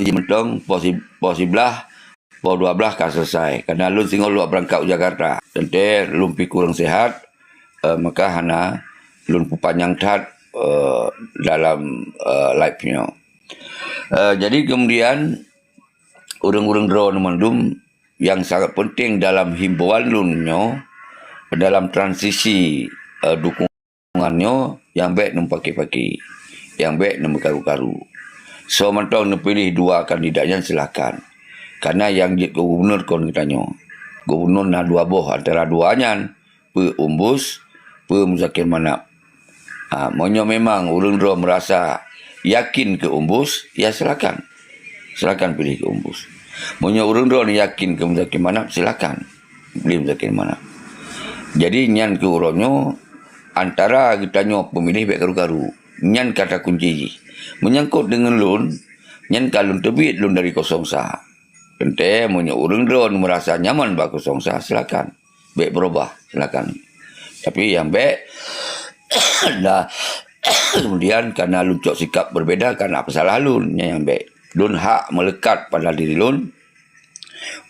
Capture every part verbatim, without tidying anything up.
jih mantong poh si-, poh siblaih, poh dua blaih ka selesai. Karena lôn singoh lôn beurangkat u Jakarta. Teuntée lôn pih kurang sehat, eh, maka hana lôn peupanyang that, eh, dalam, eh, live nyoe. Eh, jadi kemudian ureuëng-ureuëng droeneuh mandum nyang sangat penting dalam himbauan lôn nyoe, dalam transisi, eh, dukungan nyoe, nyang bék neumeupaké-paké, nyang bék neumeukaru-karu. Soe mantong neupiléh dua kandidat nyan, silahkan. Karena nyang jeuet keu gubunur kon geutanyoe. Gubunur na dua boh, antara dua nyan, peu Umbus, peu Muzakir Manaf. Ha, meunyoe memang ureuëng droe meurasa yakin keu Umbus, ya silakan. Silakan piléh keu Umbus. Meunyoe ureuëng droe yakin keu Muzakir Manaf, silakan piléh Muzakir Manaf. Jadi nyan keu uroe nyoe, antara geutanyoe peumiléh bék karu-karu. Nyan kata kunci jih. Meunyangkot deungon lôn, nyan ka lôn teubiet lôn dari kosong sa. Teuntée meunyoe ureuëng droe meurasa nyaman bak kosong sa, silakan. Bék beurubah, silakan. Tapi nyang bék, dah, kemudian karena lôn cok sikap berbeda, karena apa salah lôn, nyan nyang bék. Lôn hak melekat pada diri lôn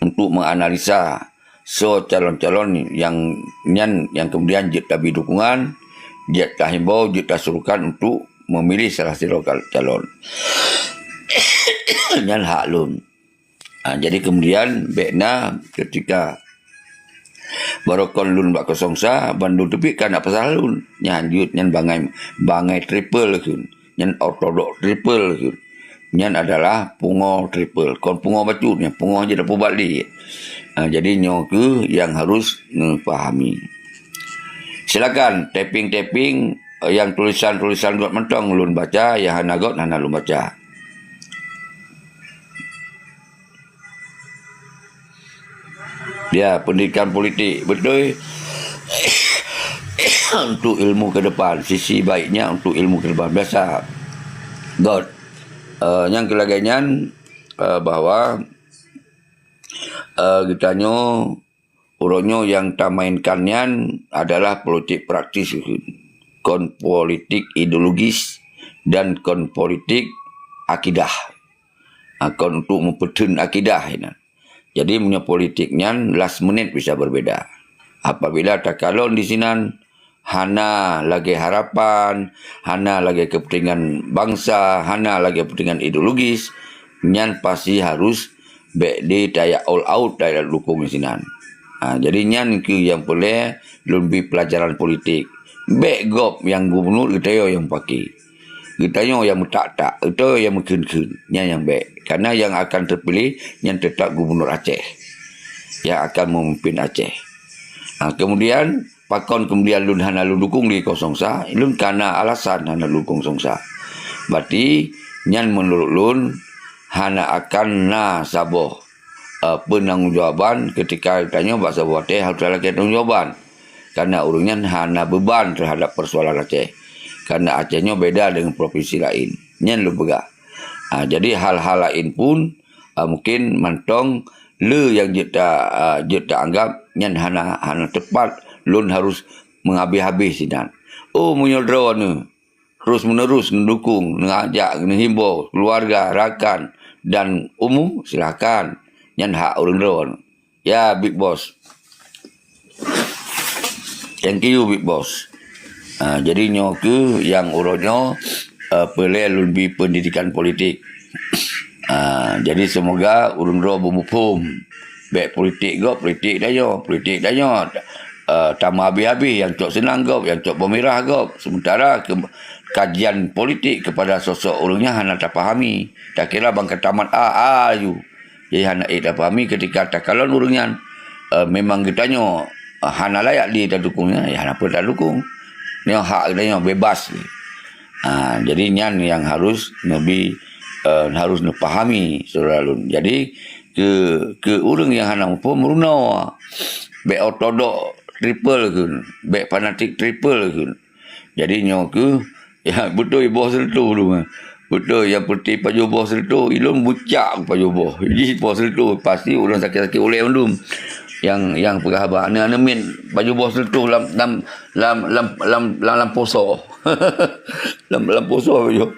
untuk menganalisa soe calon-calon nyang nyan nyang kemudian jeuet tabri dukungan, jeuet tahimbau, jeuet tasurukan untuk memilih salah sidroe kal-, calon. Nyan hak lôn. Ha, jadi kemudian bék na ketika barokon lôn bak kosong sa, bandum teubiet kan apa salah lôn. Nyan jeuet nyan bangai, bangai triple kheun. Nyan ortodok triple kheun. Nyan adalah pungo triple. Kon pungo bacut nyan, pungo jih dapeubat lé. Ha, jadi nyoe keuh nyang harus neupahami. Silakan tapping-tapping, eh, nyang tulisan-tulisan göt mantong lôn baca, nyang hana göt hana lôn baca. Ya, pendidikan politik, betul. Untuk ilmu ke depan, sisi baiknya untuk ilmu ke depan. Biasa. Göt. Eh, nyang keulagée nyan, eh, bahwa, eh, geutanyoe uroe nyoe nyang tamainkan nyan adalah politik praktis, kon politik ideologis dan kon politik akidah. Ha, kon untuk meupeutheun akidah inan. Jadi meunyoe politik nyan last minute bisa berbeda. Apabila takalon di sinan hana lagée harapan, hana lagée kepentingan bansa, hana lagée kepentingan ideologis, nyan pasti harus bék di tayak all out, tayak dukung di sinan. Ha, jadi nyan keuh nyang peureulée lôn bri pelajaran politik. Bék gob nyang gubunur, geutanyoe nyang paké. Geutanyoe nyang meutak-tak, geutanyoe nyang meukheun-kheun. Nyan nyang bék. Karena nyang akan teupiléh nyan teutap gubunur Aceh. Nyang akan meumimpin Aceh. Ha, kemudian, pakon kemudian lôn hana lôn dukung di kosong sa, lôn kana alasan hana lôn dukung kosong sa. Berarti, nyan meunurot lôn hana akan na saboh, eh, peunanggung jawaban ketika geutanyoe bak saboh watée harôh talakée tanggung jawaban. Karena ureuëng nyan hana beuban teuhadap peusoalan Aceh. Karena Aceh nyoe beda deungon provinsi laén. Nyan lôn peugah. Ha, jadi hal-hal laén pun, ha, mungkin mantong le nyang jeuet ta-, ha, jeuet taanggab nyan hana, hana teupat, lôn harôh meuhabéh-habéh sinan. Oh, meunyoe droeneuh terus-menerus neudukung, neuajak, neuhimbau keuluwarga, rakan dan umum, silakan. Nyan hak ureuëng droeneuh. Ya, Big Boss. Thank you, Big Boss. Ah, jadi nyoe keuh nyang uroe nyoe, eh, peureulée lôn bri pendidikan politik. Ah, jadi semoga ureuëng droe beumuphom. Bék politik gob, politik tanyoe, politik tanyoe. Eh, tameuhabéh-habéh, nyang cok seunang gob, nyang cok beumirah gob. Sementara ke-, kajian politik kepada sosok ureuëng nyan hana tapahami. Takira ban ka tamat A, A aju. Jadi hana ék tapahami ketika takalon ureuëng nyan, eh, memang geutanyoe, eh, hana layak di tadukung nyan, ya hana peue tadukung. Nyoe hak geutanyoe, bebas. Ha, jadi nyan nyang harôh neubi, eh, harôh neupahami, syedara lôn. Jadi, keu, keu ureuëng nyang hana muphom, meurunoe. Bék ortodok triple kheun, bék fanatik triple kheun. Jadi nyoe keuh, ya, beutôi boh seureutôh dum, eh. Beutôi, nyang peureulée pajoh boh seureutôh, ilôn bucak pajoh boh. Jadi boh seureutôh, pasti ureuëng sakét-sakét ulée mandum. Nyang, nyang peugah haba, aneuk-aneuk miet pajoh boh seureutôh lam, lam, lam, lam, lam, lam, lam poso. Lam, lam poso pajoh.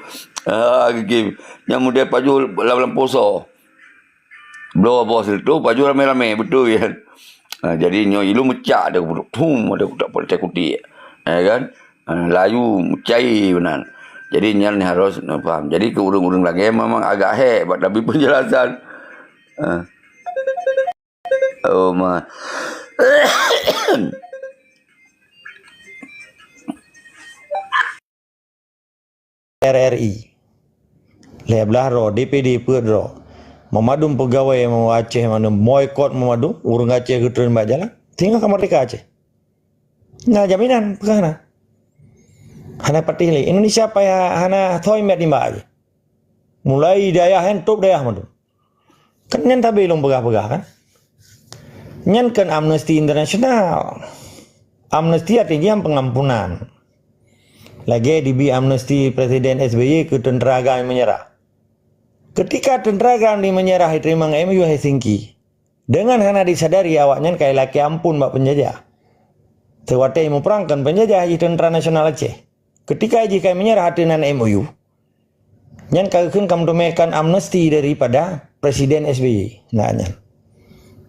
Ah, gigim. Nyang model pajoh lam-lam poso. Bloe boh situ, pajoh ramé-ramé, beutôi kan. Ha, jadi nyoe ilôn meucak ada kutuk, thum, ada kutuk, kutuk, kutik. Ya kan? Ha, layu, meucai beuna. Jadi nyan harus na paham. Jadi keu ureuëng-ureuëng lagée memang agak hék bak tapi penjelasan. Ha. Oh ma. R R I. Lhée blaih droe, D P D peuet droe. Meumandum peugawée Aceh mandum, boikot meumandum, ureuëng Aceh geutreun bak jalan. Singoh ka merdeka Aceh. Na jaminan, peugah na. Hana patéh lé. Indonesia payah hana thoi miet nibak Aceh. Mulai dayah nyan top dayah mandum. Kan nyan tabe lôn peugah-peugah kan. Nyan kan Amnesty International. Amnesty artinya pengampunan. Lagée dibi amnesty Presiden S B Y keu tentara GAM menyerah. Ketika tentara GAM di menyerah diterima ngon M O U Helsinki, dengan hana disadari awaknyan ka ilakée ampun bak penjajah. Sewatée muprang kan penjajah jih tentara nasional Aceh. Ketika jih ka menyerah ateueh nan M O U, nyan ka geukheun ka meuteumèe kan amnesty daripada Presiden S B Y na nyan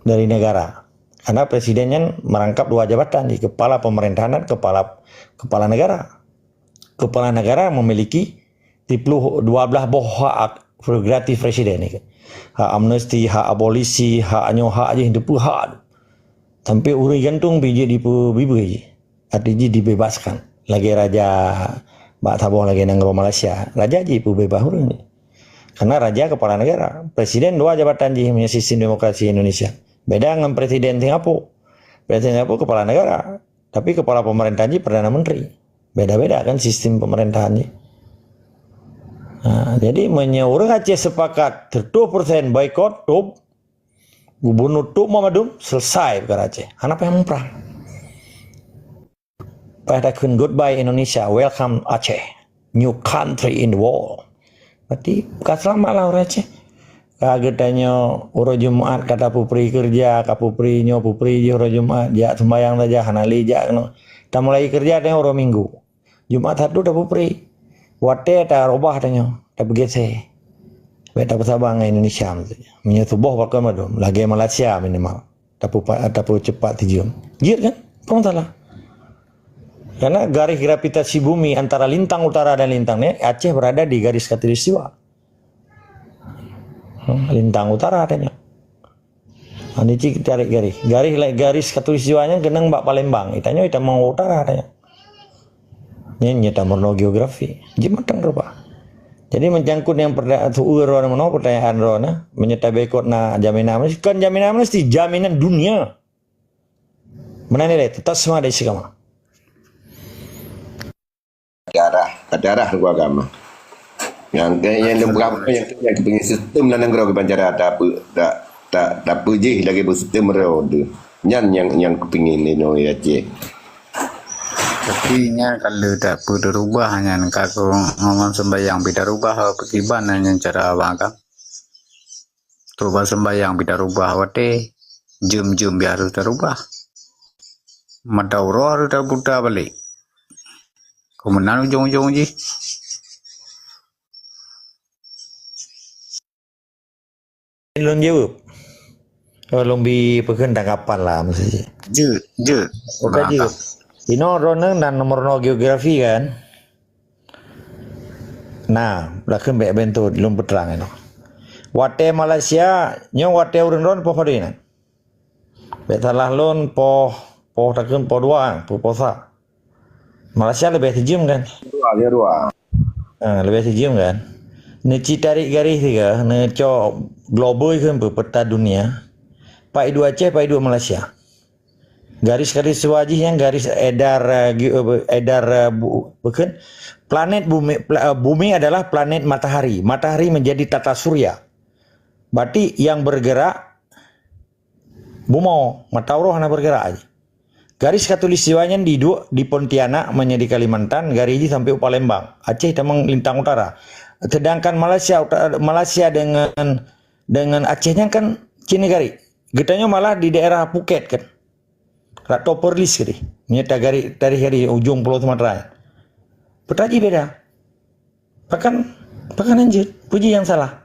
dari negara. Karena presiden nyan merangkap dua jabatan, di kepala pemerintahan dan kepala, kepala negara. Kepala negara memiliki dua belas boh hak prerogatif presiden. Hak amnesti, hak abolisi, hak nyoe, hak jih, dua puluh hak. Sampai ureuëng gantung pih jeuet dipeubibeu jih. Arti jih dibebaskan. Lagée raja bak saboh lagée nanggroe Malaysia. Raja jih peubeubaih ureuëng. Karena raja kepala negara. Presiden dua jabatan jih meunyoe sistem demokrasi Indonesia. Beda ngon presiden Singapura. Presiden Singapura kepala negara. Tapi kepala pemerintahan jih Perdana Menteri. Beda-beda kan sistem pemerintahan jih. Ha, jadi meunyoe ureuëng Aceh sepakat seratus persen boikot, top, gubernur top meumandum, selesai peukara Aceh. Hana payah muprang. Payah takheun goodbye Indonesia, welcome Aceh. New country in the world. Berarti ka selamat lah ureuëng Aceh. Ka geutanyoe uroe Jumat ka tapupri keureuja, ka pupri nyoe pupri jih uroe Jumat, jak sembahyang saja hana lé jak keunoe. Tamulai keureuja tanyoe uroe Minggu. Jumat Sabtu tapupri. Watée tarubah tanyoe, tapeugeuséh. Bék tapeusaba ngon Indonesia maksudnya. Meunyoe tuboh bakal madum, lagée Malaysia minimal. Tapeupa-, tapeucepat tijeuem. Jeuet kan? Apa masalah? Karena garis gravitasi bumi antara lintang utara dan lintang ni, Aceh berada di garis khatulistiwa. Hmm, lintang utara tanyoe. Ha, ni cit tarék garis. Garis, garis khatulistiwa nyan keunong bak Palembang. Itanyoe itamong utara tanyoe. Nyan nyata meurunoe geografi. Jeuet mantong rupa. Jadi menyangkut yang perda-, tu'ue droe meunoe pertanyaan droe na, meunyoe taboikot na jaminan amnesti, kon jaminan amnesti, jaminan dunia. Meunan ilée, tetap semangat dan istiqamah. Darah, darah luka agama. Yang ke yang lembab yang ke yang kepingin sistem dalam negara ke bancara tak apa tak tak tak apa jih lagi bersistem roda. Nyan yang yang kepingin di Aceh. Tapi nya kalau tak apa terubah nyan ka ngomong sembahyang pita rubah apa kiban nyan cara abang kan. Rubah sembahyang pita rubah watée, jeuem-jeuem biasa tarubah. Mata uroe harus taputa balik. Keumeunang ujong-ujong jih. Lôn jaweueb. Oh, lôn bi peukheun tanggapan lah mesti. Jeuet, jeuet. Bukan jeuet. Inoe droeneuh nan nomor nol geografi kan? Nah, lakheun bék bentot lôn peutrang inoe. Watée Malaysia, nyoe watée ureuëng droen poh padum inan. Bék salah lôn poh, poh takheun poh dua, poh, poh sa. Malaysia leubeh sijeuem kan? Dua, ya dua. Ha, leubeh sijeuem kan? Neuci tarék garis tiga, neucok globe kan peuta dunia. Pak iduek Aceh, pak iduek Malaysia. Garis-garis siwa jih nyan garis edar, eh, gi-, eh, edar, eh, bu-, bukan. Planet bumi, pla-, eh, bumi adalah planet matahari. Matahari menjadi tata surya. Berarti yang bergerak bumoe, mata uroe hana bergerak aja. Garis khatulistiwa nyan di dua, di Pontianak, meunyoe di Kalimantan, garis jih sampai u Palembang. Aceh tamong lintang utara. Sedangkan Malaysia uta-, Malaysia dengan, dengan Aceh nyan kan cina garis. Geutanyoe malah di daerah Phuket kan. Rak to Perlis ke deh. Meunyoe tagari-, tarikh dari ujong Pulo Sumatera. Peuta jih beda. Bahkan Pakon hanjeuet? Peue jih nyang salah?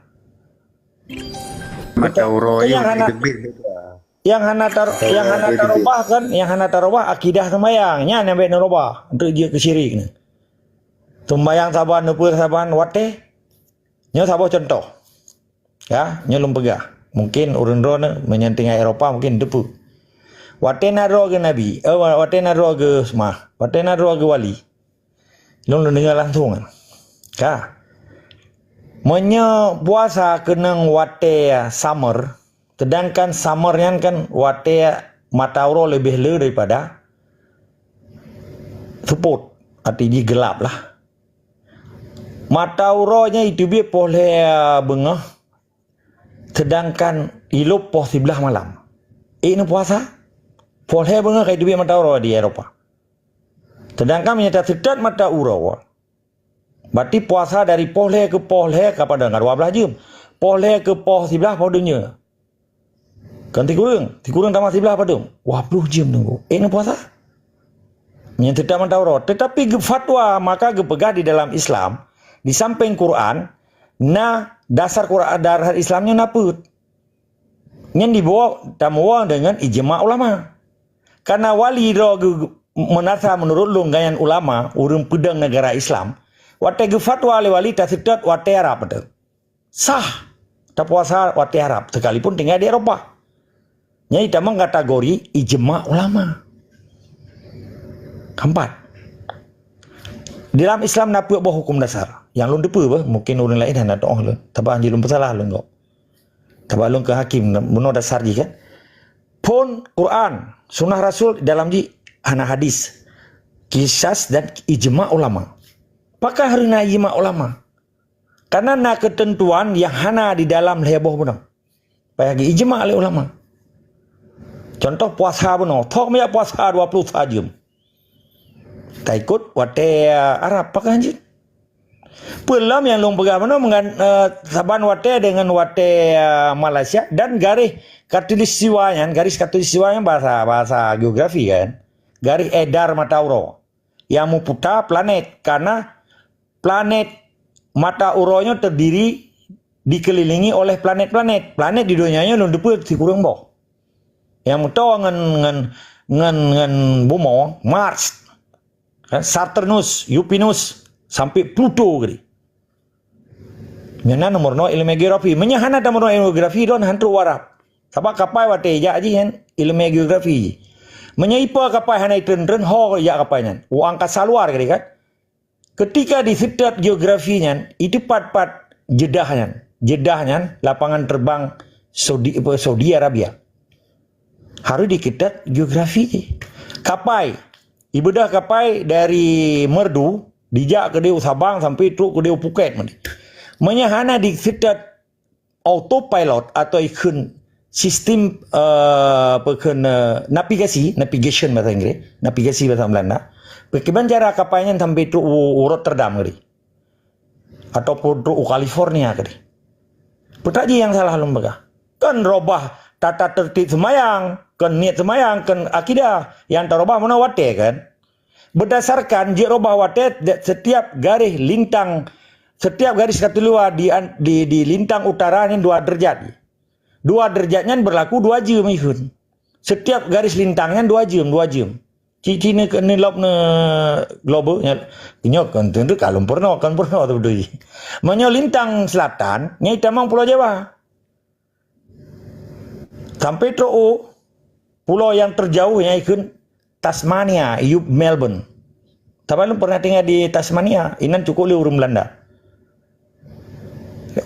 Mata uroe nyang hana, nyang hana tar-, nyang hana tarubah kan, nyang hana tarubah akidah seumayang. Nyan nyang bèk neurubah. Untuk jeuet keu syirik ni. Seumayang saban, neupeu saban watèe. Nyoe saboh cuntoh. Ya, nyoe lôn peugah. Mungkin ureueng droeneuh meunyan tinggai Eropa mungkin teupeu. Watèe na droe geuh nabi, eh, wa-, watèe na droe geuh seumah, watèe na droe geuh wali. Lôn, lôn deungoe langsung kan. Ka. Meunyoe puasa keunong watèe summer, sedangkan summer nyan kan watèe mata uroe leubeh le daripada seupôt, arti jih geulap lah. Mata uroe nyan iteubiet poh lhèe beungoh, sedangkan i lôn poh siblaih malam. Ék neupuasa? Poh lhèe beungoh ka iteubiet mata uroe di Eropa. Sedangkan meunyoe taseutôt mata uroe, berarti puasa dari poh lhèe keu poh lhèe ka padang, ka dua blaih jeuem. Poh lhèe keu poh siblaih poh donya. Kan sikureueng, sikureueng tamah siblaih padum. Dua ploh jeuem teungku. Ék neupuasa? Nyan teutab mata uroe. Tetapi geufatwa, maka geupeugah di dalam Islam, di samping Quran, na dasar Quran, dasar Islam nyoe na peuet. Nyan dibawa, tamuwoe deungon ijma ulama. Karena wali droe geu-, meunasa meunurot lôn gobnyan ulama, ureueng peudong negara Islam, watèe geufatwa lé wali taseutôt watèe Arab teuh. Sah tapuasa watèe Arab, sekalipun tinggai di Eropa. Nyan itamong kategori ijma ulama. Keempat, di dalam Islam na peuet boh huköm dasar. Nyang lôn teupeue beuh, mungkin ureueng laén hana teu'oh lôn. Tapi hanjeuet lôn peusalah lôn gob. Tapi lôn keu hakim, bunoe dasar jih kan. Phon Quran, sunnah Rasul dalam jih hana hadis. Kisas dan ijma ulama. Pakon harôh na ijma ulama? Karena na keuteuntuan nyang hana di dalam lhèe boh bunoe. Payah geuijma lé ulama. Cuntoh puasa bunoe, thok meuyak puasa dua ploh sa jeuem. Taikot watèe, eh, Arab, pakon hanjeuet? Peue lom nyang lôn peugah bunoe meungan, eh, saban watèe deungon watèe, eh, Malaysia dan garéh khatulistiwa nyan, garéh khatulistiwa nyan bahasa, bahasa geografi kan. Garéh edar mata uroe. Nyang meuputa planet, karena planet mata uroe nyoe terdiri, dikelilingi oleh planet-planet. Planet di donya nyoe lôn teupeue sikureueng boh. Nyang meutoe ngon, ngon, ngon, ngon bumoe, Mars, kan, Saturnus, Uranus, sampai Pluto keudéh. Nyan na nomor nol ilmu geografi. Meunyoe hana tameurunoe ilmu geografi, droen han trok u Arab. Sabab kapai watèe ijak jih nyan ilmu geografi jih. Meunyoe ipo kapai hana itreun-treun, ho ijak kapai nyan. U angkasa luar keudéh kan. Ketika diseutôt geografi nyan, iteupat-pat Jeddah nyan. Jeddah nyan lapangan terbang Saudi, apa, Saudi Arabia. Harôh dikeutôt geografi jih. Kapai, ibeudôh kapai dari Merdu, dijak keudéh u Sabang sampai trok keudéh u Phuket. Meunyoe hana diseutôt autopilot atau ikheun sistem, eh, apa kheun, eh, navigasi, navigation bahasa Inggris, navigasi bahasa Belanda. Bagaimana cara kapai nyan sampai trok u, u Rotterdam keudéh? Ataupun trok u California keudéh? Peue jih nyang salah lôn peugah? Kon robah tata tertib seumayang, kon niet seumayang, kon akidah. Nyang tarobah meunan watèe kan? Berdasarkan jeuet robah watèe, setiap garéh lintang, setiap garéh khatulistiwa di an-, di, di lintang utara nyan dua derajat. Dua derajat nyan berlaku dua jeuem ikheun. Setiap garéh lintang nyan dua jeuem, dua jeuem. Cit-cit ni, ni lop ni globe nyan, nyoe kan tentu ka lôn peurunoe, kan peurunoe tu beutôi. Meunyoe lintang selatan, nyan itamong Pulo Jawa. Sampai trok u pulo nyang terjauh nyang ikheun Tasmania, iyup Melbourne. Tapi lôn pernah tinggal di Tasmania, inan cukôp lé ureueng Belanda.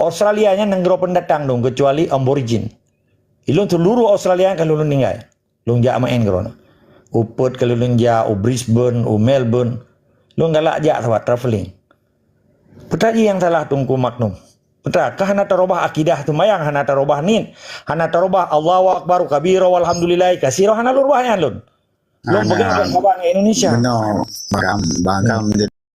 Australia nyan nanggroe pendatang dong, kecuali aborigin. Ilôn seluruh Australia ka lôn tinggai. Lôn jak maén keudroe. U Perth ka lôn jak, u Brisbane, u Melbourne. Lôn galak jak sabab travelling. Peue jih nyang salah Teungku Maknum? Peue ka hana tarubah akidah seumayang, hana tarubah niet, hana tarubah Allahu Akbar kabira walhamdulillahi katsira, hana lôn rubah nyan lôn. Lôn peugah bak saban Indonesia. Beuna, bang, bang,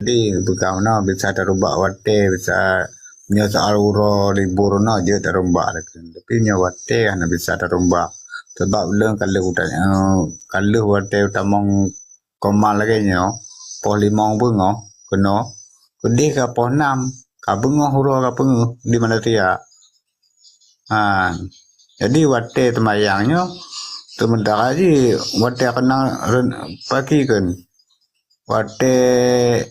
jadi bukan na bisa tarubah watèe, bisa nyoe soal uroe libur na jeuet tarubah. Tapi nyoe watèe hana bisa tarubah. Sebab lôn ka lheueh utai, eh, ka lheueh watèe tamong koma lagèe nyoe, poh limong beungoh keunoe, keudéh ka poh nam. Ka beungoh uroe ka peungeuh di Malaysia. Ha, jadi watèe seumayang nyoe, sementara jih watèe keunong ren-, pagi kan. Watèe,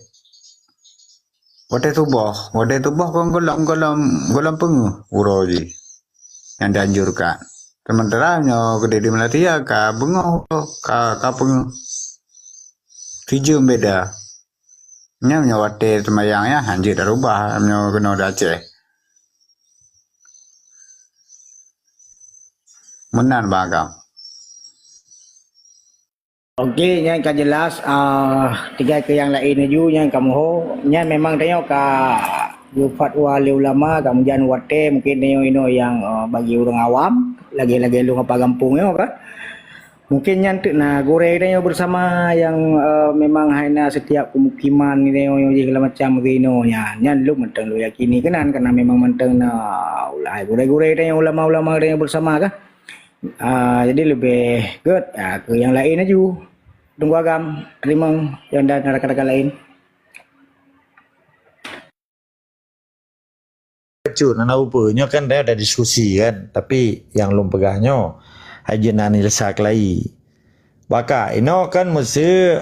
watèe suboh, watèe suboh kon gohlom, gohlom, gohlom peungeuh uroe jih nyang dianjurkan. Sementara nyoe keudeh di Malaysia ka beungoh uroe, ka, ka peungeuh. Sijeuem beda. Nyan meunyoe watèe seumayang nyan hanjeuet tarubah meunyoe keunoe di Aceh. Meunan bang agam. Oke, nyan ka jelas, ah, tinggai keu nyang laén laju nyan kamoe ho. Nyan memang tanyoe ka geufatwa lé ulama, ka meujan watèe, mungken tanyoe inoe nyang, ah, bagi ureueng awam, lagèe-lagèe lôn apa gampông nyoe kan. Mungken nyan teuk na gurèe tanyoe bersama nyang, eh, memang hai na setiap pemukiman tanyoe jih segala macam keunoe nyan. Nyan lôn mantong lôn yakini keunan, karena memang mantong na ulai gurèe-gurèe tanyoe, ulama-ulama tanyoe bersama kah. Ah, jadi leubeh gèt, ah, keu nyang laén laju. Teungku agam, teurimong, nyang dan rakan-rakan laén. Bacut, hana peue-peue. Nyoe kan dah, dah diskusi kan. Tapi nyang lôn peugah nyoe, hai jeuet na nilai sa keulayi. Baka, inoe kan meuseu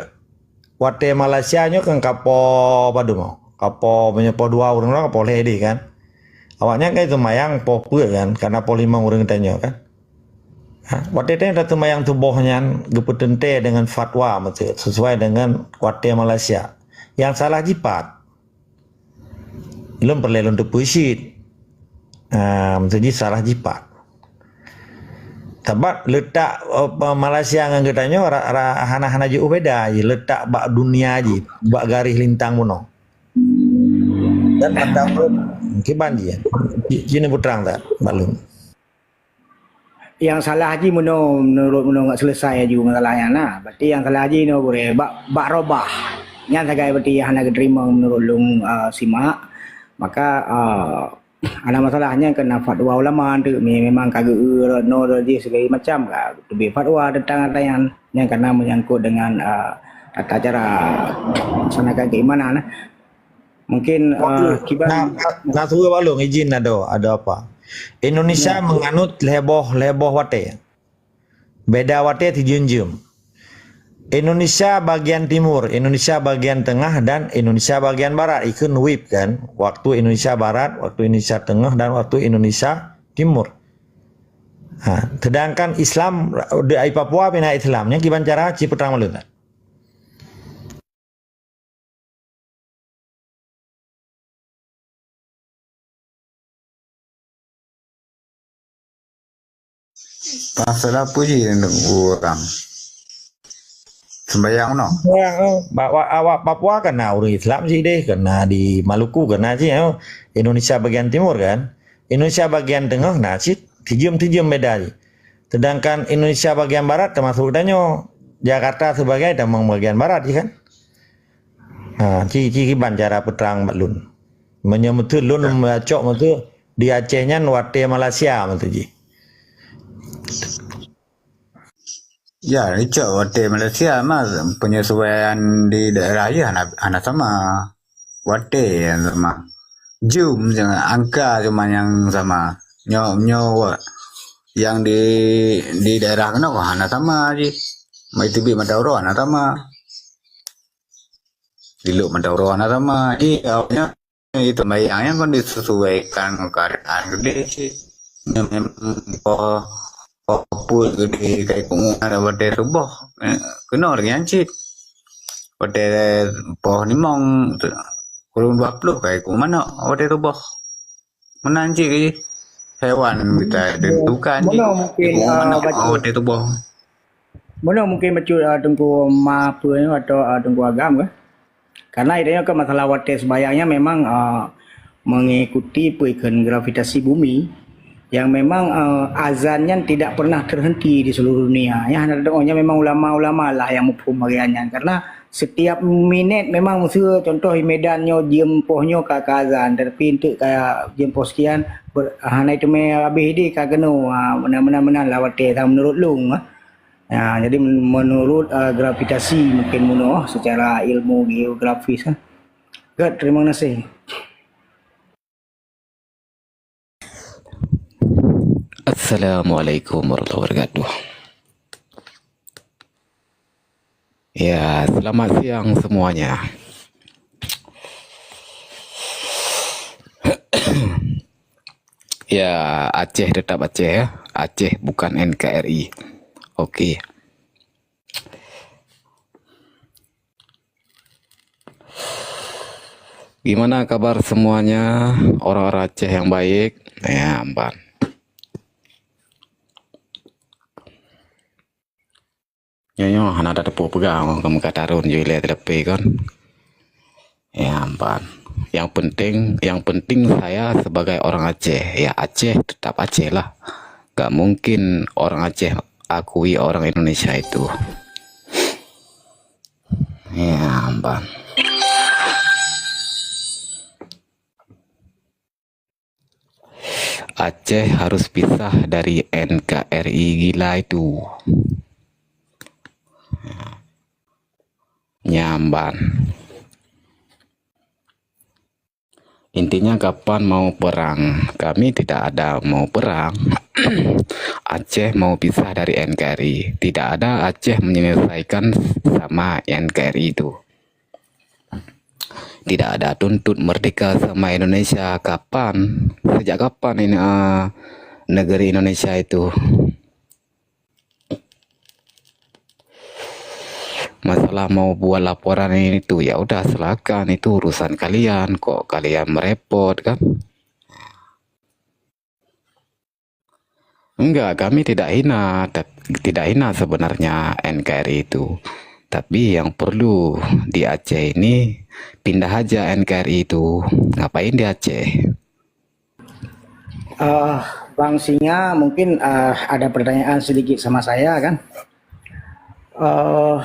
watèe Malaysia nyoe kan ka po padum oh. Ka po meunyoe po dua ureueng droe, ka po lhèe deh kan. Awaknyan kan seumayang po peuet kan, karena po limong ureueng tanyoe kan. Ha, watèe tanyoe taseumayang suboh nyan geupeuteuntèe deungon fatwa meuseu, sesuai deungon watèe Malaysia. Nyang salah jipat. Lôn peureulèe lôn teupeue cit. Ah, meuseuti salah jipat. Sabab leutak, eh, Malaysia ngon geutanyoe ra-, ra-, hana-hana jiôh beda jih. Leutak bak dunia jih, bak garéh lintang bunoe. Dan mata ureueng kiban jih. Ji-, jinoe peutrang that, bak lôn. Nyang salah jih meunoe, meunurot meunoe ngat seuleusai laju masalah nyan na. Berarti nyang salah jih inoe gurèe bak, bak robah. Nyan sagai berarti nyang hana geuteurimong meunurot lôn, ah, simak. Maka, ah, hana masalah nyan keunan fatwa ulama tu. Me-, memang ka geu-, noe jih segala macam ka teubiet fatwa teuntang ata nyan. Nyan karena menyangkut dengan, ah, tata cara melaksanakan keimanan. Mungkin, eh, kiban na, na, na sua bak lôn izin adoe, adoe apa. Indonesia menganut lhèe boh, lhèe boh watèe. Beda watèe sijeuem-jeuem. Indonesia bagian timur, Indonesia bagian tengah, dan Indonesia bagian barat. Ikheun wib kan. Waktu Indonesia Barat, waktu Indonesia Tengah, dan waktu Indonesia Timur. Ha, sedangkan Islam di Papua pih na Islam. Nyan kiban cara ci peutrang bak lôn. Pasal apa je urang sembahyang no? Sembahyang, eh. Ba-, wa-, awak Papua kan na ureueng Islam sih deh, kan na di Maluku kan na sih, eh. Indonesia bagian timur kan. Indonesia bagian tengah na cit, sijeuem-sijeuem beda jih. Sedangkan Indonesia bagian barat termasuk tanyoe, Jakarta sebagai tamong bagian barat jih kan. Ha, ci, ci kiban cara peutrang bak lôn. Meunyoe meuteue lôn bacok meuteue di Aceh nyan watèe Malaysia meuteue jih. Ya, icok watèe Malaysia mah penyesuaian di daerah jih hana, hana sama. Watèe nyang sama. Jeuem, angka cuma nyang sama. Nyoe, nyoe wa-, nyang di, di daerah keunoe hana sama jih. Mai teubiet mata uroe hana sama. Di lhok mata uroe hana sama. Jadi, awaknyan itu sembahyang nyan kon disesuaikan ngon keadaan geude cit. Nyoe memang poh, poh peuet geude kai keumu ada watèe suboh. Eh, keunoe lagèe nyan cit. Watèe poh limong, kureueng dua ploh kai keumu manok watèe suboh. Meunan cit jih. Hewan kita tentukan cit. Meunoe mungkin, kai keumu ah, manok bacut. Watèe suboh. Meunoe mungkin bacut, ah, Teungku Ma peue nyoe atau, ah, Teungku Agam kah? Karena itu nyoe kan masalah watèe sembahyang nyan memang, ah, mengikuti peue ikheun gravitasi bumi yang memang, ah, azan nyan tidak pernah terhenti di seluruh dunia. Nyan hana teudeungoe, nyan memang ulama-ulama lah nyang muphom bagian nyan. Karena setiap minit memang meuseu contoh di Medan nyoe jeuem poh nyoe ka, ka azan, tapi enteuk ka jeuem poh sekian ber-, hana teumé habéh idéh ka keunoe, ha, meunan, meunan, meunan lah watèe, ha, menurut lôn, ha. Ya, jadi men-, menurut, eh, gravitasi mungkin meunoe secara ilmu geografis, ha. Good, terima kasih. Assalamualaikum warahmatullahi wabarakatuh. Ya, selamat siang semuanya. Ya, Aceh tetap Aceh ya. Aceh bukan N K R I. Oke. Gimana kabar semuanya? Orang-orang Aceh yang baik? Ya, amban. Nyoe, nyoe hana ada teupeue peugah, kamu kata run ju ilée telepé kon. Ya, amban. Yang penting, yang penting saya sebagai orang Aceh. Ya, Aceh tetap Aceh lah. Gak mungkin orang Aceh akui orang Indonesia itu. Ya, amban. Aceh harus pisah dari N K R I gila itu. Nyamban. Intinya kapan mau perang? Kami tidak ada mau perang. Aceh mau pisah dari N K R I. Tidak ada Aceh menyelesaikan sama N K R I itu. Tidak ada tuntut merdeka sama Indonesia. Kapan? Sejak kapan ini, ah, negeri Indonesia itu? Masalah mau buat laporan ini itu, ya udah silakan, itu urusan kalian. Kok kalian merepot kan? Enggak, kami tidak hina, tet-, tidak hina sebenarnya N K R I itu. Tapi yang perlu di Aceh ini pindah aja N K R I itu. Ngapain di Aceh? Eh, Bang Singa, mungkin, eh, ada pertanyaan sedikit sama saya kan. Eh,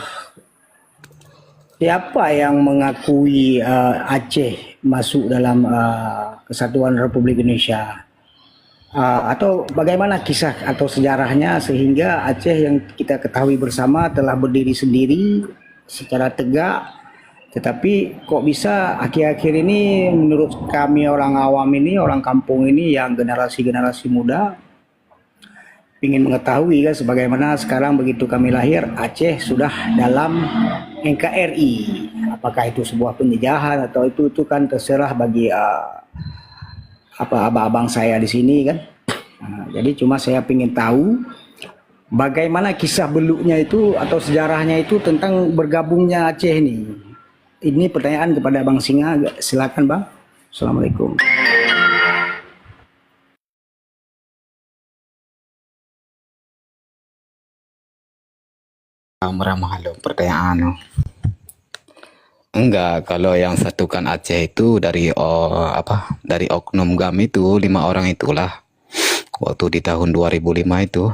siapa yang mengakui, eh, Aceh masuk dalam, eh, Kesatuan Republik Indonesia? Eh, atau bagaimana kisah atau sejarahnya sehingga Aceh yang kita ketahui bersama telah berdiri sendiri secara tegak, tetapi kok bisa akhir-akhir ini menurut kami orang awam ini, orang kampung ini yang generasi-generasi muda, ingin mengetahui kan, sebagaimana sekarang begitu kami lahir, Aceh sudah dalam N K R I. Apakah itu sebuah penjajahan atau itu, itu kan terserah bagi, ah, apa, abang-abang saya di sini kan. Ah, jadi cuma saya ingin tahu bagaimana kisah beluknya itu atau sejarahnya itu tentang bergabungnya Aceh ini. Ini pertanyaan kepada Bang Singa, silakan Bang. Assalamualaikum. Meurah meuhalom pertanyaan. Enggak, kalau yang satukan Aceh itu dari, oh, apa, dari oknum GAM itu, lima orang itulah. Waktu di tahun dua ribu lima itu.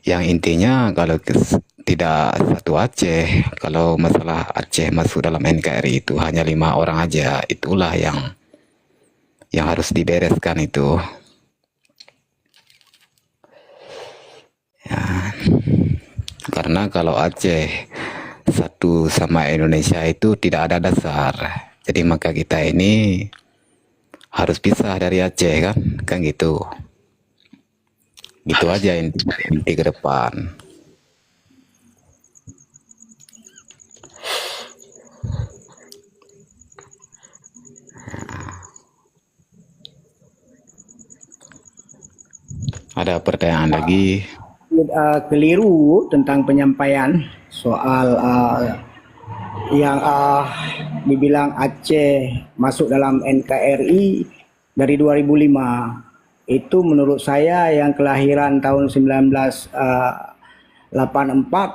Yang intinya kalau kes-, tidak satu Aceh, kalau masalah Aceh masuk dalam N K R I itu hanya lima orang aja, itulah yang, yang harus dibereskan itu. Ya. Karena kalau Aceh satu sama Indonesia itu tidak ada dasar. Jadi maka kita ini harus pisah dari Aceh kan, kan gitu. Gitu aja inti, inti ke depan. Ada pertanyaan lagi? Eh, keliru tentang penyampaian soal, eh, yang, eh, dibilang Aceh masuk dalam N K R I dari dua ribu lima. Itu menurut saya yang kelahiran tahun sembilan belas, eh, lapan empat,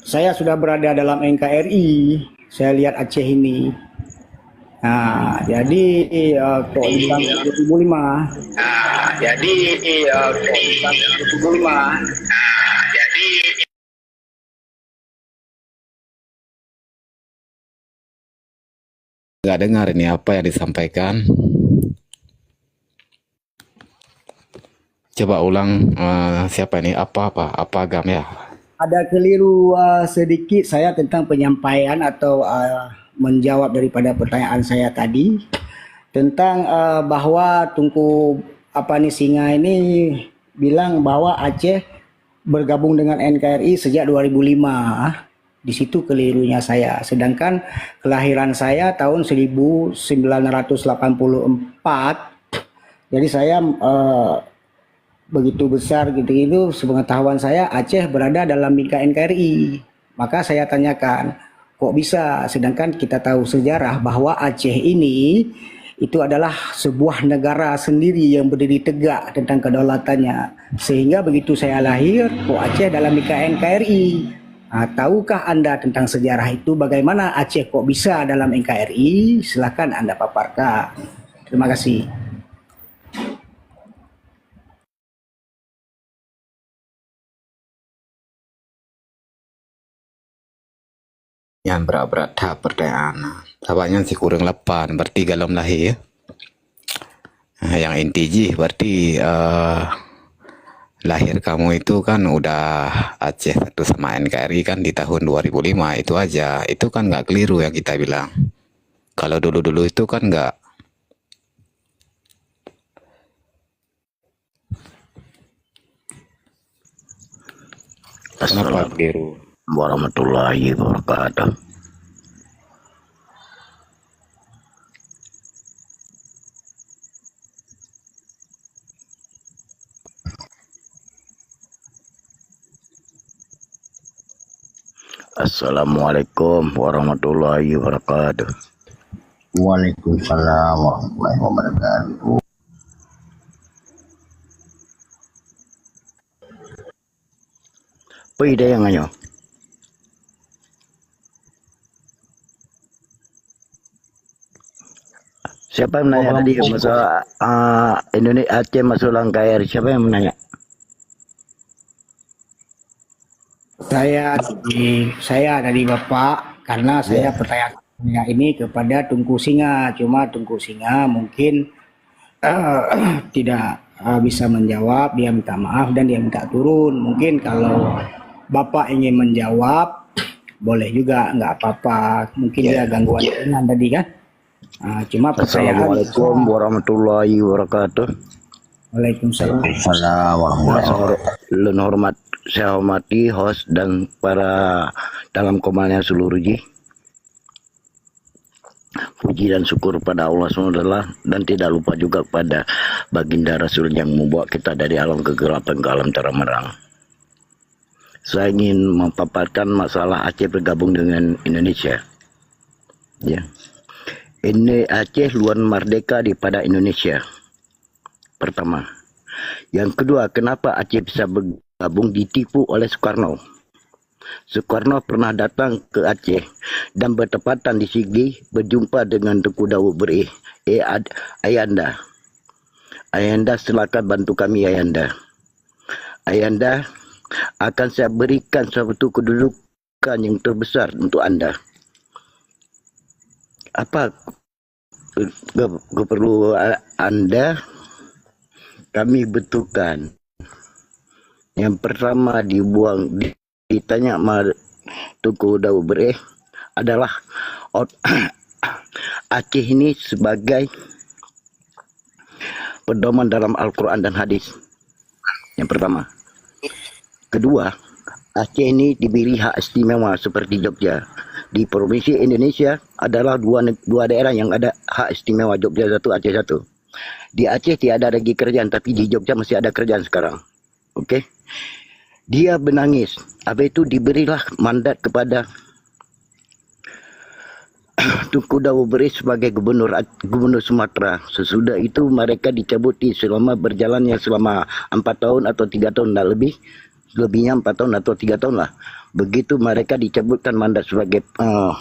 saya sudah berada dalam N K R I. Saya lihat Aceh ini. Nah, jadi, eh, kok dibilang dua ribu lima. Nah, jadi, eh, kok dibilang dua ribu lima. Nah, jadi Nggak dengar ini apa yang disampaikan. Coba ulang, eh, siapa ini? Apa, apa? Apa GAM ya? Ada keliru, eh, sedikit saya tentang penyampaian atau, eh, menjawab daripada pertanyaan saya tadi tentang, eh, bahwa Tunku apa ni, Singa ini bilang bahwa Aceh bergabung dengan N K R I sejak dua ribu lima. Di situ kelirunya saya. Sedangkan kelahiran saya tahun seribu sembilan ratus delapan puluh empat. Jadi saya, eh, begitu besar gitu itu, sepengetahuan saya Aceh berada dalam bingkai N K R I. Maka saya tanyakan, kok bisa? Sedangkan kita tahu sejarah bahwa Aceh ini itu adalah sebuah negara sendiri yang berdiri tegak tentang kedaulatannya. Sehingga begitu saya lahir, kok Aceh dalam bingkai N K R I? Ah, tahukah anda tentang sejarah itu? Bagaimana Aceh kok bisa dalam N K R I? Silahkan anda paparkan. Terima kasih. Nyan brat-brat that pertanyaan. Sabab nyan sikureueng lapan, berarti galom lahé. Nyang inti jih berarti, eh, lahir kamu itu kan udah Aceh satu sama N K R I kan di tahun dua ribu lima, itu aja. Itu kan nggak keliru yang kita bilang. Kalau dulu-dulu itu kan nggak. Kenapa keliru? Assalamualaikum warahmatullahi wabarakatuh. Assalamualaikum warahmatullahi wabarakatuh. Waalaikumsalam warahmatullahi wabarakatuh. Peue idéh nyang nyoe? Siapa yang menanya tadi? Waalaikumsalam. Masa, ah, Indonesia, Aceh masuk dalam K R I, siapa yang menanya? Saya tadi, saya tadi Bapak, karena saya Ya. pertanyaan ini kepada Tungku Singa. Cuma Tungku Singa mungkin, eh, tidak, eh, bisa menjawab, dia minta maaf dan dia minta turun. Mungkin kalau Bapak ingin menjawab, boleh juga, nggak apa-apa. Mungkin Ya. dia gangguan Ya. jaringan tadi kan. Ah, cuma pertanyaan Assalamualaikum warahmatullahi wabarakatuh. Waalaikumsalam. Waalaikumsalam warahmatullahi wabarakatuh. Lôn hormat, saya hormati host dan para dalam komalnya seluruh jih. Puji dan syukur pada Allah subhanahu wa taala dan tidak lupa juga kepada Baginda Rasul yang membawa kita dari alam kegelapan ke alam terang benderang. Saya ingin memaparkan masalah Aceh bergabung dengan Indonesia. Ya. Ini Aceh luar merdeka daripada Indonesia. Pertama. Yang kedua, kenapa Aceh bisa bergabung ditipu oleh Soekarno? Soekarno pernah datang ke Aceh dan bertepatan di Sigli berjumpa dengan Teuku Daud Bereh. Eh, Ad-, Ayanda. Ayanda, silakan bantu kami, Ayanda. Ayanda, akan saya berikan suatu kedudukan yang terbesar untuk anda. Apa ke-, ke-, keperlu a-, anda? Kami betulkan. Yang pertama dibuang, di-, ditanya ma-, Teuku Daud Bereh adalah ot-, Aceh ini sebagai pedoman dalam Al-Quran dan hadis. Yang pertama. Kedua, Aceh ini diberi hak istimewa seperti Jogja. Di provinsi Indonesia adalah dua neg-, dua daerah yang ada hak istimewa, Jogja satu, Aceh satu. Di Aceh tiada lagi kerajaan, tapi di Jogja masih ada kerajaan sekarang. Okey. Dia menangis. Habis itu diberilah mandat kepada Teuku Daud Bereh sebagai gubernur Ac-, gubernur Sumatera. Sesudah itu mereka dicabuti selama berjalannya selama empat tahun atau tiga tahun, tak lebih. Lebihnya empat tahun atau tiga tahun lah. Begitu mereka dicabutkan mandat sebagai, eh,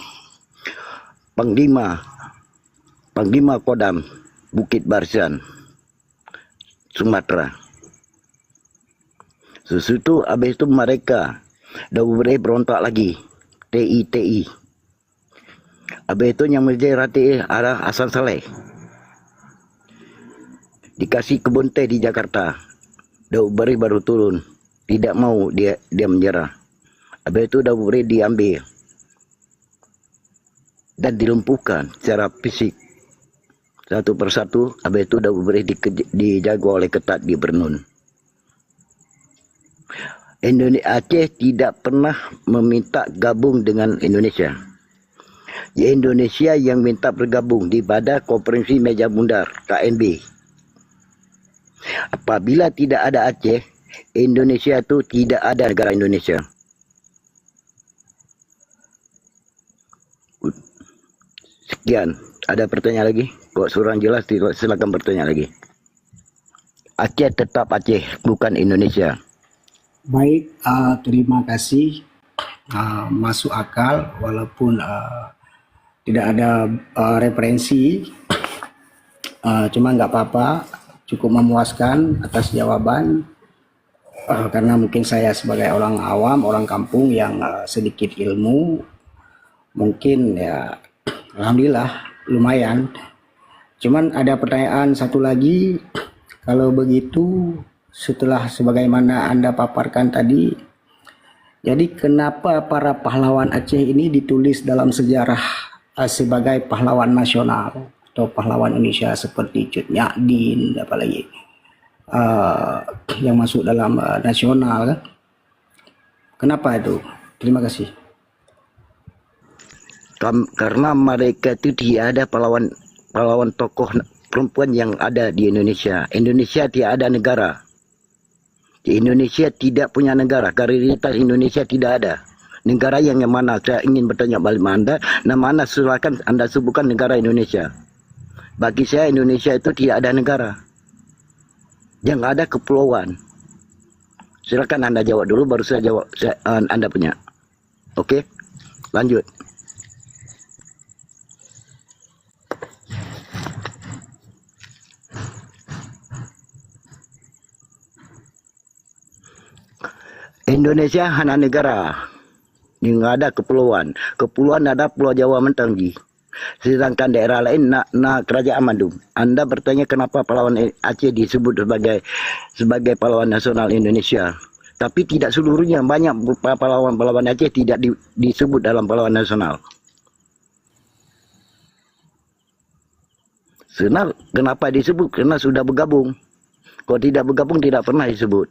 panglima, panglima Kodam Bukit Barisan, Sumatera. Sesudah itu, habis itu mereka Daud Bereh berontak lagi. T I T I. Habis itu yang menjadi rati adalah Hasan Saleh. Dikasih kebun teh di Jakarta. Daud Bereh baru turun. Tidak mau dia, dia menyerah. Habis itu Daud Bereh diambil dan dilumpuhkan secara fisik. satu persatu, habis itu dah boleh dike-, dijaga oleh ketat gubernur. Indone-, Aceh tidak pernah meminta gabung dengan Indonesia. Indonesia yang minta bergabung di pada konferensi meja bundar K N B. Apabila tidak ada Aceh, Indonesia itu tidak ada negara Indonesia. Sekian. Ada pertanyaan lagi? Kok surang jelas, silakan bertanya lagi. Aceh tetap Aceh, bukan Indonesia. Baik, ah, terima kasih. Ah, masuk akal, walaupun, ah, tidak ada, ah, referensi. Ah, cuma nggak apa-apa, cukup memuaskan atas jawaban. Ah, karena mungkin saya sebagai orang awam, orang kampung yang, ah, sedikit ilmu, mungkin ya, alhamdulillah, lumayan. Cuman ada pertanyaan satu lagi, kalau begitu, setelah sebagaimana Anda paparkan tadi, jadi kenapa para pahlawan Aceh ini ditulis dalam sejarah, eh, sebagai pahlawan nasional atau pahlawan Indonesia seperti Cut Nyak Dhien, apalagi, eh, yang masuk dalam, eh, nasional, kan? Kenapa itu? Terima kasih. Kam-, karena mereka itu tidak ada pahlawan, pahlawan tokoh perempuan yang ada di Indonesia. Indonesia tidak ada negara. Indonesia tidak punya negara. Karena Indonesia tidak ada. Negara yang, yang mana? Saya ingin bertanya balik pada Anda, nama Anda, silakan Anda sebutkan negara Indonesia. Bagi saya, Indonesia itu tidak ada negara. Yang ada kepulauan. Silakan Anda jawab dulu, baru saya jawab, saya, Anda punya. Oke, lanjut. Indonesia hana negara. Yang ada kepulauan. Kepulauan ada Pulau Jawa mantong jih. Sedangkan daerah lain na, na kerajaan mandum. Anda bertanya kenapa pahlawan Aceh disebut sebagai, sebagai pahlawan nasional Indonesia. Tapi tidak seluruhnya, banyak pa-, pahlawan-pahlawan Aceh tidak di, disebut dalam pahlawan nasional. Sebenarnya kenapa disebut? Karena sudah bergabung. Kalau tidak bergabung, tidak pernah disebut.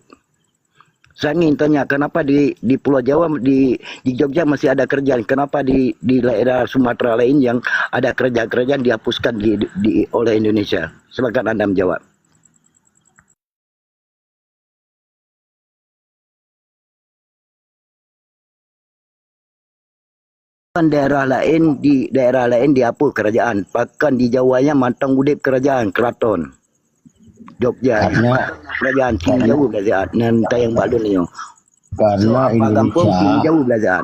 Saya ingin tanya, kenapa di, di Pulau Jawa, di, di Jogja masih ada kerajaan? Kenapa di, di daerah Sumatera lain yang ada kerajaan-kerajaan dihapuskan di, di, oleh Indonesia? Silakan Anda menjawab. Kan daerah lain di, daerah lain dihapus kerajaan. Bahkan di Jawa nyan mantong udeb kerajaan, keraton. Jogja. Karena, kerajaan Chin karena, jauh belajar. Nan tayang bak lôn nyoe. Karena so, apa gampông Indonesia Chin jauh belajar.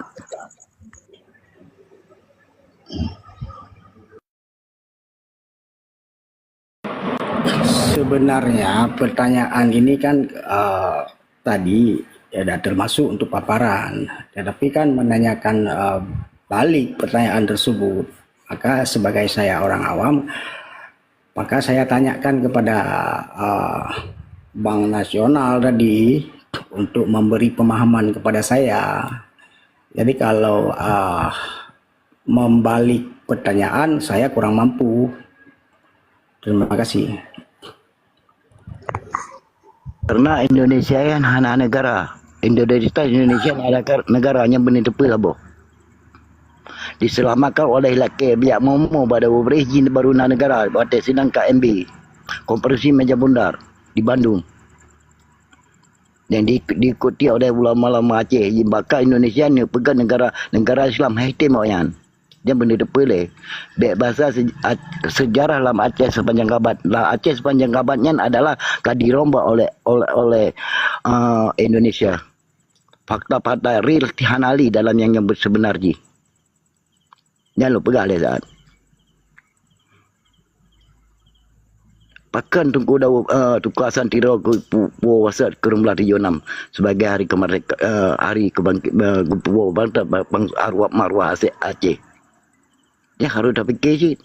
Sebenarnya pertanyaan ini kan, eh, tadi ya dah termasuk untuk paparan, tetapi kan menanyakan, eh, balik pertanyaan tersebut, maka sebagai saya orang awam, maka saya tanyakan kepada, eh, Bank Nasional tadi untuk memberi pemahaman kepada saya. Jadi kalau, eh, membalik pertanyaan, saya kurang mampu. Terima kasih. Karena Indonesia kan hana negara. Identitas Indonesia hana negara, nyang beuna teupeu saboh. Diselamatkan oleh lakée biak momo bak dua belas jih baru na negara, watée sidang K M B, Konferensi Meja Bundar di Bandung. Dan di, diikuti oleh ulama-ulama Aceh, bahkan Indonesia neupeugah negara, negara Islam, hai teuh mok nyan. Nyan beuna teupeu lé. Bék basa se-, a-, sejarah lam Aceh Sepanjang Abad. Lam Aceh Sepanjang Abad nyan adalah ka dirombak oleh, oleh, oleh, eh, Indonesia. Fakta-fakta real hana lé dalam nyang, nyang seubeuna jih. Nyan lôn peugah lé saat. Pakon Teungku Daud, eh, Teungku Hasan Tiro geupu-, puwoe wasat keu lhèe blah tujoh nam sebagai hari kemerdekaan, eh, hari kebangkit, eh, geupuwoe bangsa, bang-, bang-, arwah marwah Aceh. Nyan harôh tapiké cit.